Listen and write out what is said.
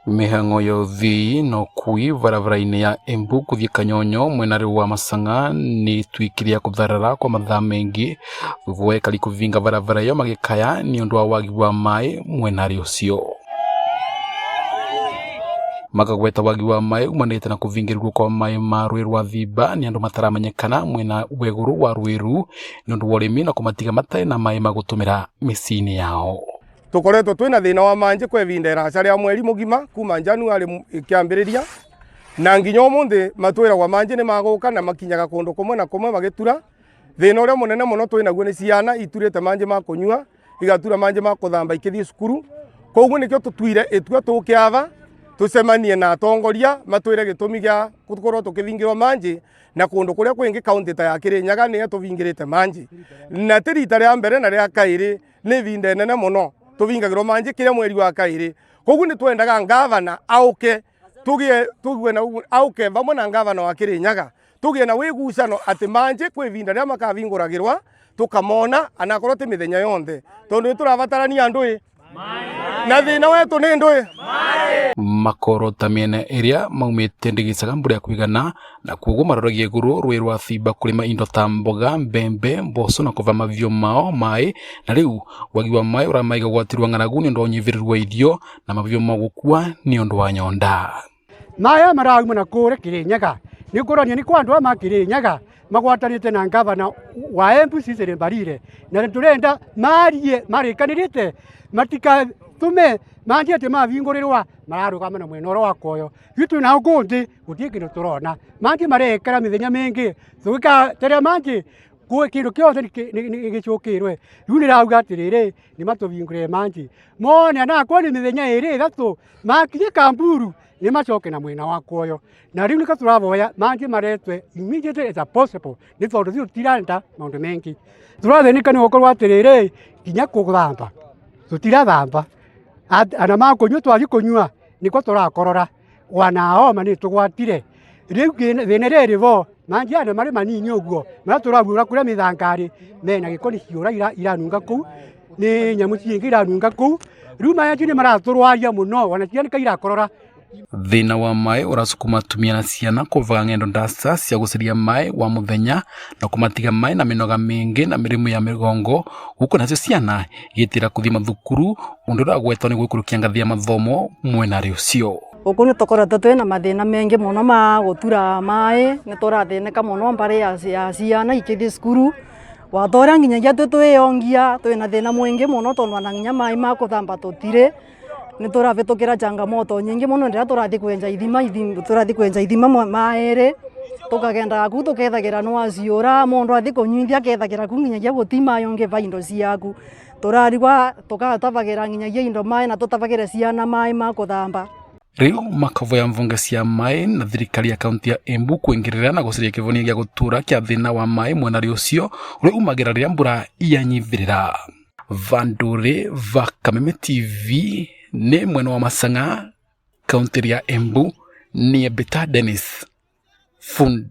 Mĩhang'o ya ũthii na ũkui barabara-inĩ ya Embu gũthiĩ Kanyonyo mwena rĩu wa Masang'a nĩ ĩtuĩkire ya kũtharara kwa mathaa maingĩ thutha wa aikari kũvinga barabara ĩyo magĩkaya nĩ ũndũ wa wagi wa maĩ mwena-rĩ ũcio. Makagweta wagi wa maĩ umanĩte na kũvingĩrĩrwo kwa maĩ ma rũĩ rwa Thimba nĩ andũ mataramenyekana mwena wa igũrũ wa rũĩ rũu nĩ ũndũ wa ũrĩmi na kũmatiga matarĩ na maĩ ma gũtũmĩra mĩciĩ-inĩ yao. Tukoretwo twina thina wa manji kwa ivinda iraca ria mweri mugima kuma January ikiambiriria na nginya umuthi matwiragwa manji ni maguka na makinyaga kundu kumwe na kumwe magitura. Thina uria munene muno twinaguo ni ciana iturite manji ma kunyua, igatura manji ma kuthamba ikithie cukuru. Koguo nikio tutuire itua tuke ava tucemanie na atongoria matwire gitumi gia gukorwo tukivingirwo manji na kundu kuria kwingi kaunti ta ya Kirinyaga niyo tuvingirite manji, na ti rita ria mbere na ria kairi, ni ivinda inene muno tuvingagirwo manji kiria mweri wa kairi. Koguo ni twendaga ngavana auke tugie tugue na auke vamwe na ngavana wa Kirinyaga tugie na wigucano ati manji kwi ivinda ria makavinguragirwa tukamona anakorwo ti mithenya yonthe, tondu ni turabatarania andu i na thina wetu ni ndui. Makorota mĩena ĩrĩa maumĩte ndĩgĩcaga mbura ya kũigana na koguo maroragia igũrũ rũĩ rwa Thimba kũrĩma indo ta mboga, mbembe, mboco na kũva mabiũ mao maĩ, na rĩu wagi wa maĩ ũramaiga ũgwati rwa ng'aragu nĩ ũndũ wa ũnyivĩrĩru wa irio na mabiũ mao gũkua nĩ ũndũ wa nyonda. Maya marauma na kũrĩa Kirinyaga nĩ kũronia nĩ kwa andũ aya ma Kirinyaga magwatanĩte na ngavana wa Embu Cecily Mbarire, na tũrenda marie marĩkanĩrĩte matikatũme manji atĩ mavingũrĩrwa mararũgama na mwena ũrĩa wa koyo. Ithuĩ twĩ nao kũu nthĩ gũtirĩ kĩndũ tũrona, manji marekara mĩthenya mĩingĩ tũgĩkaterea manji kwĩ kĩndũ kĩothe nĩ gĩcũkĩrwe. Rĩu nĩrauga atĩrĩrĩ, nĩ matũvingũrĩre manji mone anakorwo nĩ mĩthenya ĩrĩ ĩthatũ makinye Kamburu nĩ macoke na mwena wa kwoyo. Na rĩu nĩkĩo tũravoya manji maretwe immediately as possible, nĩ tondũ ithuĩ tũtirenda maũndũ mengi. Tũrathĩnĩka nĩ gũkorwo atĩrĩrĩ, nginya kũthamba tũtirathamba, ana makũnyua twathiĩ kũnyua nĩkwo tũrakorora wana homa nĩ tũgwatire. Rĩu thĩna ĩrĩa ĩrĩ bo, manji aya marĩ manini ũguo marĩa tũrabuũra kũrĩa mĩthangarĩ mena gĩko, nĩ ciũra iranunga kũu, nĩ nyamũ ciingĩ iranunga kũu. Rĩu manji nĩ maratũrwaria mũno, ona ciana nĩka irakorora. Thĩna wa maĩ ũracukuma atumia na ciana kũvaga ng'endo ndaca cia gũcaria maĩ wa mũthenya na kũmatiga maĩ na mĩnoga mĩingĩ na mĩrimũ ya mĩgongo, gũkũ nacio ciana igĩtĩra kũthiĩ mathukuru, ũndũ ũragwetwo nĩ gũikũrũkia ngathĩ ya mathomo mwena-rĩ ũcio. Gũkũ nĩ tũkoretwo twĩna mathĩna maingĩ mũno ma gũtura maĩ, nĩ tũrathĩnĩka mũno mbarĩ ya ciana ikĩthiĩ cukuru, wata ũrĩa nginyagia twĩ twĩyongia twĩna thĩna mũingĩ mũno, tondũ ona nginya maĩ ma kũthamba tũtirĩ. Nĩ tũrabĩtũkĩra changamoto nyingĩ mũno rĩrĩa tũrathiĩ kwenja ithima, tũrathiĩ kwenja ithima maĩrĩ, tũkagendaga kuu tũkethagĩra nĩ waciũra, mũndũ athiĩ kũnyuithia akethagĩra kuu nginyagia gũti maĩ ũngĩva indo ciaku. Tũrarigwa tũgatavagĩra nginyagia indo maĩ na tũtavagĩre ciana maĩ ma kũthamba. Rĩu makavoya mvunge cia maĩ na thirikari ya kaunti ya Embu kuingĩrĩra na gũcaria kĩvonia gĩa gũtũra kĩa thĩna wa maĩ mwena-rĩ ũcio ũrĩa umagĩra rĩrĩa mbura yanyivĩrĩra. Vandũrĩ va Kameme TV nĩ mwena wa Masang'a, kaunti ya Embu, niĩ Mbĩta Dennis Fund.